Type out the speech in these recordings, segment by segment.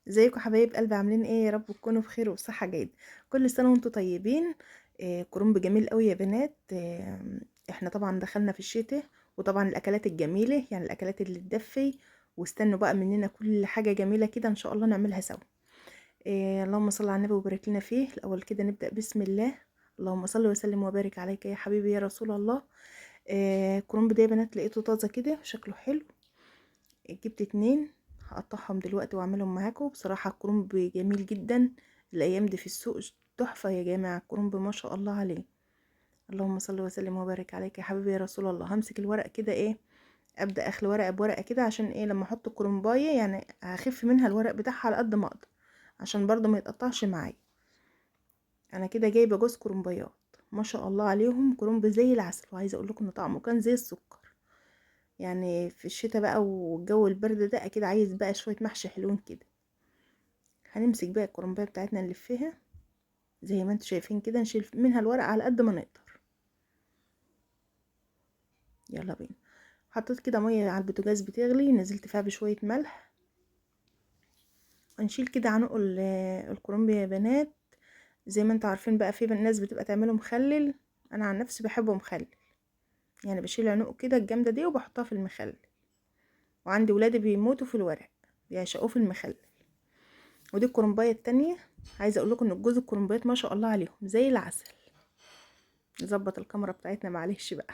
ازيكم حبايب قلبي؟ عاملين ايه؟ يا رب تكونوا بخير وبصحة جيدة. كل سنة وانتم طيبين. كرنب جميل قوي يا بنات. احنا طبعا دخلنا في الشتاء، وطبعا الاكلات الجميلة يعني الاكلات اللي تدفي، واستنوا بقى مننا كل حاجة جميلة كده ان شاء الله نعملها سوا. اللهم صل على النبي وبارك لنا فيه. الاول كده نبدأ بسم الله. اللهم صل وسلم وبارك عليك يا حبيبي يا رسول الله. كرنب ده يا بنات لقيته طازة كده شكله حلو، جبت 2 هقطعهم دلوقتي واعملهم معاكم. بصراحة الكرنب جميل جدا الايام دي في السوق، تحفة يا جماعة الكرنب ما شاء الله عليه. اللهم صل وسلم وبارك عليك يا حبيبي يا رسول الله. همسك الورق كده ايه، ابدا اخلي ورقة بورقه كده عشان ايه لما احط الكرنبايه يعني هخف منها الورق بتاعها على قد ما اقدر، عشان برضو ما يتقطعش معايا. انا كده جايبه جوز كرنبايات ما شاء الله عليهم، كرنب زي العسل، وعايزه اقول لكم ان طعمه كان زي السكر. يعني في الشتاء بقى والجو البرد ده اكيد عايز بقى شوية محشي حلوين كده. هنمسك بقى الكرنبايه بتاعتنا نلفها زي ما انتم شايفين كده، نشيل منها الورق على قد ما نقدر. يلا بينا. حطيت كده مية على البوتاجاز بتغلي، نزلت فيها بشوية ملح. هنشيل كده عنق الكرنب يا بنات. زي ما انتم عارفين بقى في ناس بتبقى تعمله مخلل، انا عن نفسي بحبه مخلل، يعني بشيل عنقه كده الجامدة دي وبحطها في المخلل، وعندي ولادي بيموتوا في الورق، بيعشقوه في المخلل. ودي الكرنبايه التانية، عايزه اقول لكم ان الجوز الكرنبايات ما شاء الله عليهم زي العسل. نظبط الكاميرا بتاعتنا معلش بقى.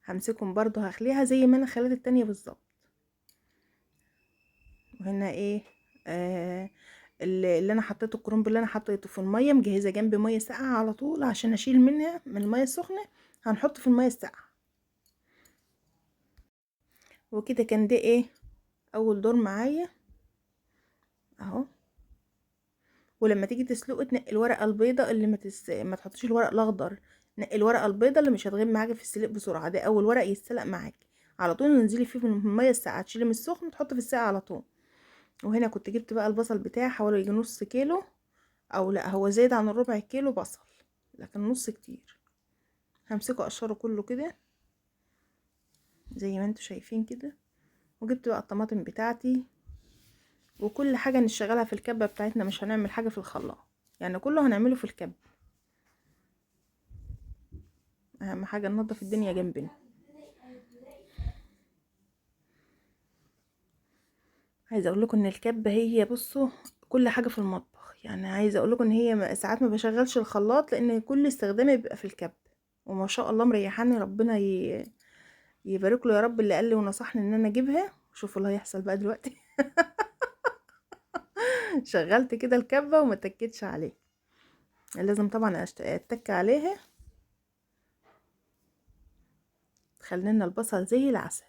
همسكهم برضو هخليها زي ما انا خليت التانية بالظبط. وهنا ايه اللي انا حطيته الكرنب اللي انا حطيته في المية، مجهزة جنبي مية ساقعه على طول عشان اشيل منها من المية السخنة، هنحطه في المية الساقعه. وكده كان ده ايه اول دور معايا اهو. ولما تيجي تسلقي تنقي الورقة البيضاء اللي ما تحطيش الورق الاخضر، نقي الورقة البيضاء اللي مش هتغيب معاكي في السلق بسرعة، ده اول ورق يتسلق معاكي على طول. انزلي فيه من المية الساقعه، تشيلي من السخن تحطي في الساقعه على طول. وهنا كنت جبت بقى البصل بتاعي حوالي يجي نص كيلو، او لا هو زايد عن الربع كيلو بصل، لكن نص كتير. همسكه اقشره كله كده زي ما انتوا شايفين كده. وجبت بقى الطماطم بتاعتي وكل حاجة نشغلها في الكبه بتاعتنا، مش هنعمل حاجة في الخلاط، يعني كله هنعمله في الكبه. اهم حاجة ننظف الدنيا جنبنا. عايزه اقول لكم ان الكبه هي بصوا كل حاجة في المطبخ، يعني عايزه اقول لكم ان هي ساعات ما بشغلش الخلاط لان كل استخدامي بيبقى في الكبه، وما شاء الله مريحاني، ربنا يبارك له يا رب اللي قال لي ونصحني ان انا اجيبها. شوفوا اللي هيحصل بقى دلوقتي. شغلت كده الكبه وما اتكتش عليه، لازم طبعا اتك عليها. خلينا البصل زي العسل،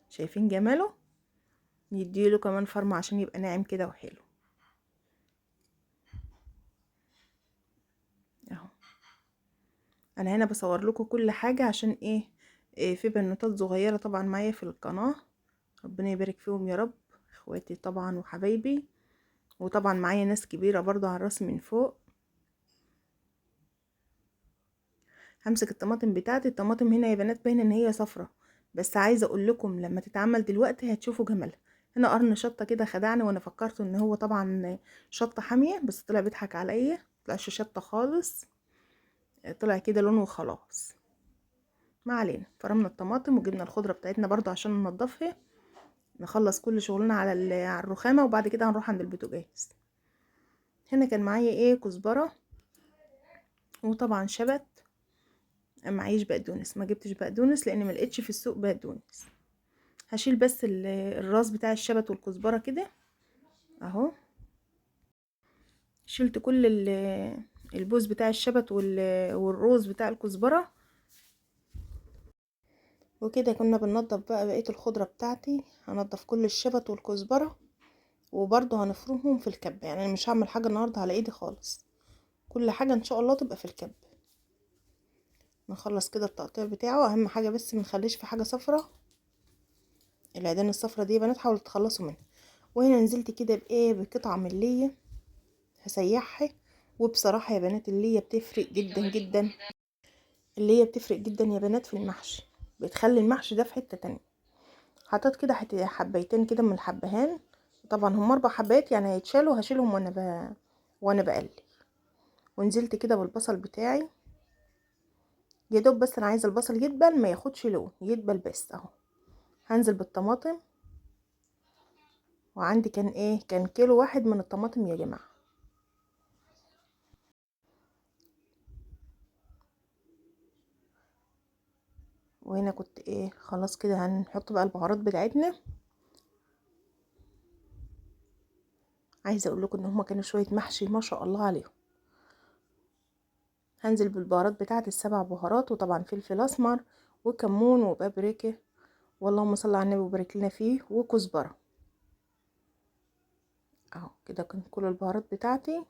شايفين جماله؟ نديله كمان فرمة عشان يبقى ناعم كده وحلو اهو. انا هنا بصور لكم كل حاجة عشان ايه، في بنوتات صغيرة طبعا معايا في القناة، ربنا يبارك فيهم يا رب، اخواتي طبعا وحبايبي، وطبعا معايا ناس كبيرة برضو على الراس من فوق. همسك الطماطم بتاعتي. الطماطم هنا يا بنات باينة ان هي صفرة، بس عايزه اقول لكم لما تتعمل دلوقتي هتشوفوا جمالها. هنا قرن شطه كده خدعني، وانا فكرت ان هو طبعا شطه حامية، بس طلع بيضحك عليا، طلعش شطه خالص، طلع كده لونه وخلاص. ما علينا، فرمنا الطماطم وجبنا الخضرة بتاعتنا برضو عشان ننضفها، نخلص كل شغلنا على الرخامه، وبعد كده هنروح عند البوتاجاز. هنا كان معايا ايه، كزبره وطبعا شبت، معيش بقدونس، ما جبتش بقدونس لان ما لقيتش في السوق بقدونس. هشيل بس الراس بتاع الشبت والكزبره كده اهو. شلت كل البوز بتاع الشبت والروز بتاع الكزبره. وكده كنا بننضف بقى بقية الخضرة بتاعتي. هنضف كل الشبت والكزبره وبرضه هنفرمهم في الكبه، يعني انا مش هعمل حاجة النهارده على ايدي خالص، كل حاجة ان شاء الله تبقى في الكبه. نخلص كده التقطيع بتاعه، اهم حاجة بس ما نخليش في حاجة صفرة، العيدان الصفرة دي يا بنات حاولوا تتخلصوا منها. وهنا نزلت كده بايه، بقطعه من الليه هسيحها. وبصراحة يا بنات الليه بتفرق جدا جدا، الليه بتفرق جدا يا بنات في المحشي، بتخلي المحشي ده في حتة تانية. حطيت كده حبيتين كده من الحبهان، طبعا هم 4 حبات يعني هيتشالوا، هشيلهم وانا بقلي. ونزلت كده بالبصل بتاعي يا دوب، بس انا عايزه البصل يدبل، ما ياخدش لون، يدبل بس اهو. هنزل بالطماطم، وعندي كان ايه، كان كيلو 1 من الطماطم يا جماعة. وهنا كنت ايه خلاص كده هنحط بقى البهارات بتاعتنا. عايزه اقول لكم ان هما كانوا شوية محشي ما شاء الله عليهم. هنزل بالبهارات بتاعت ال7 بهارات، وطبعا فلفل اسمر وكمون وبابريكا، واللهم صل على النبي وبارك لنا فيه، وكزبره اهو. كده كان كل البهارات بتاعتي.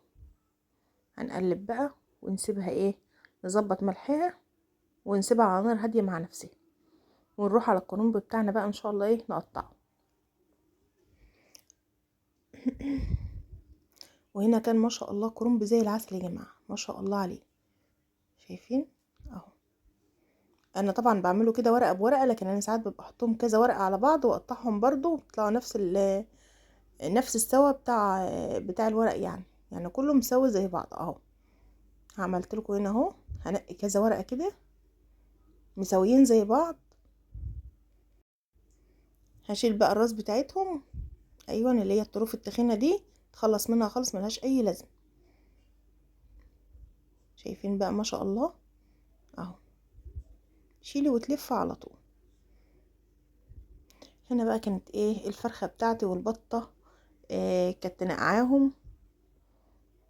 هنقلب بقى ونسيبها ايه، نظبط ملحها ونسيبها على نار هادية مع نفسها، ونروح على الكرنب بتاعنا بقى ان شاء الله ايه نقطعه. وهنا كان ما شاء الله كرنب زي العسل يا جماعة، ما شاء الله عليه، شايفين اهو. انا طبعا بعمله كده ورقة بورقه، لكن انا ساعات ببقى احطهم كذا ورقة على بعض واقطعهم برضو، بيطلعوا نفس السوا بتاع الورق، يعني كله مسوي زي بعض اهو. عملت لكم هنا اهو، هنقي كذا ورقة كده مسويين زي بعض. هشيل بقى الراس بتاعتهم، ايوه اللي هي الطروف التخينه دي، تخلص منها خالص، ملهاش اي لازمه. شايفين بقى ما شاء الله اهو، شيلي وتلف على طول. هنا بقى كانت ايه الفرخه بتاعتي والبطه، كانت نقعاهم،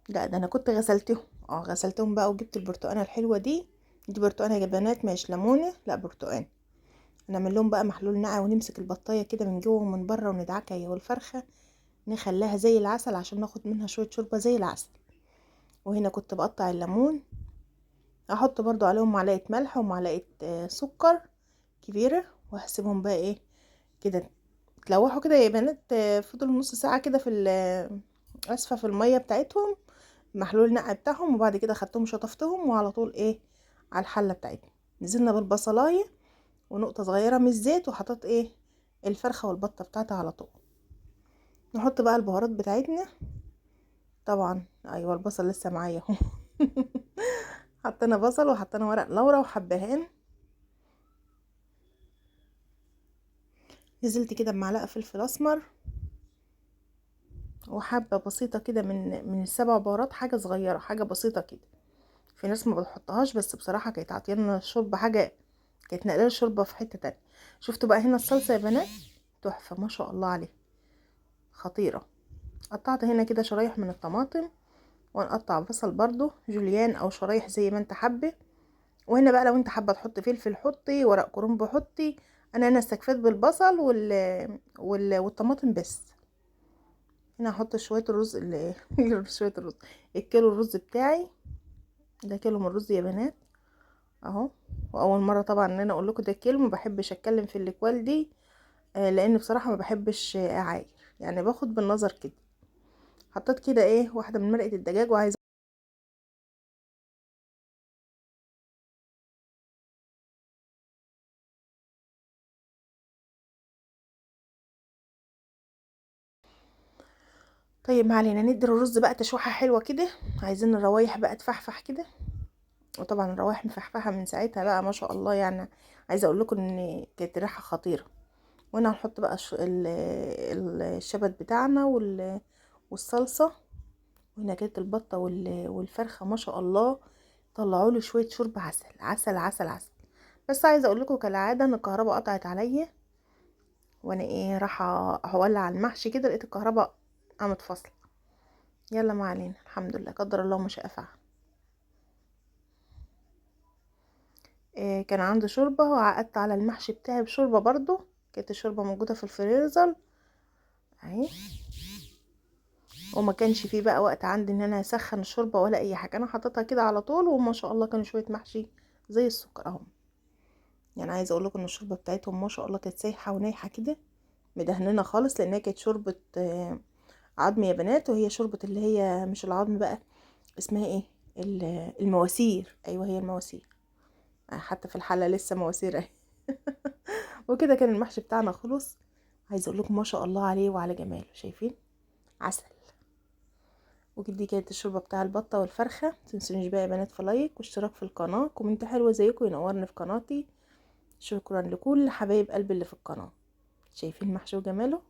لا ده انا كنت غسلتهم، غسلتهم بقى وجبت البرتقانه الحلوة دي، دي برتقانه يا بنات مش ليمونه، لا برتقانه. نعمل لهم بقى محلول نقع، ونمسك البطايه كده من جوه ومن بره وندعكها هي والفرخه، نخليها زي العسل عشان ناخد منها شوية شوربة زي العسل. وهنا كنت بقطع الليمون، احط برضو عليهم معلقه ملح ومعلقة سكر كبيرة، وهسيبهم بقى ايه كده تلوحوا كده يا بنات. فضلوا نص ساعة كده في اسفه في المية بتاعتهم، محلول النقع بتاعهم. وبعد كده خدتهم شطفتهم وعلى طول ايه على الحلة بتاعتنا. نزلنا بالبصلايه ونقطة صغيرة من الزيت، وحطيت ايه الفرخه والبطه بتاعتها على طول. نحط بقى البهارات بتاعتنا، طبعا ايوه البصل لسه معايا اهو. حطينا بصل وحطينا ورق لورا وحبهان. نزلت كده بمعلقه فلفل اسمر وحبه بسيطة كده من ال7 بهارات، حاجة صغيرة، حاجة بسيطة كده. في ناس ما بتحطهاش، بس بصراحة كانت عاطيانا الشوربة حاجة، كانت نقلنا الشوربة في حتة تانية. شفتوا بقى هنا الصلصه يا بنات تحفة ما شاء الله عليها، خطيرة. قطعت هنا كده شرايح من الطماطم، ونقطع بصل برضو جوليان او شرايح زي ما انت حابة. وهنا بقى لو انت حابة تحطي فلفل حطي، ورق كرنب حطي. انا هنا استكفيت بالبصل والطماطم بس. هنا هحط شوية الرز اللي شوية الرز، الكيلو الرز بتاعي ده، كيلو من الرز يا بنات اهو. واول مرة طبعا ان انا اقول لكم ده كيلو، ما بحبش اتكلم في الاكوال دي، لان بصراحة ما بحبش اعاير، يعني باخد بالنظر كده. حطيت كده ايه واحدة من مرقه الدجاج، وعايزه طيب ما علينا، ندي الرز بقى تشويحه حلوة كده، عايزين الروايح بقى تفحفح كده. وطبعا الروايح مفحفحه من ساعتها بقى ما شاء الله، يعني عايزه اقول لكم ان كانت ريحه خطيرة. وهنا هنحط بقى الشبت بتاعنا والصلصه. وهنا كانت البطة والفرخه ما شاء الله طلعوا لي شوية شوربة عسل عسل عسل عسل. بس عايزه اقول لكم كالعادة ان الكهرباء قطعت عليا، وانا ايه راح اولع المحشي كده، لقيت الكهرباء قامت فاصلة. يلا ما علينا، الحمد لله قدر الله ما شاء فعل. كان عندي شوربة وعقدت على المحشي بتاعي بشوربه برضو، كانت الشوربة موجودة في الفريزر اهي، وما كانش فيه بقى وقت عندي ان انا اسخن الشوربة ولا اي حاجة، انا حطيتها كده على طول، وما شاء الله كانوا شوية محشي زي السكر اهو. يعني عايزه اقول لكم ان الشوربة بتاعتهم ما شاء الله كانت سايحه ونايحه كده، مدهننه خالص، لانها كانت شوربة عظم يا بنات، وهي شوربة اللي هي مش العظم بقى، اسمها ايه، المواسير. ايوه هي المواسير، حتى في الحلة لسه مواسير اهي. وكده كان المحشي بتاعنا خلص. عايزه اقول لكم ما شاء الله عليه وعلى جماله، شايفين عسل. ودي كانت الشوربة بتاع البطة والفرخه. متنسونيش بقى يا بنات في like واشتراك في القناة، comment حلوة زيكم ينورني في قناتي. شكرا لكل حبايب قلبي اللي في القناة. شايفين محشي وجماله.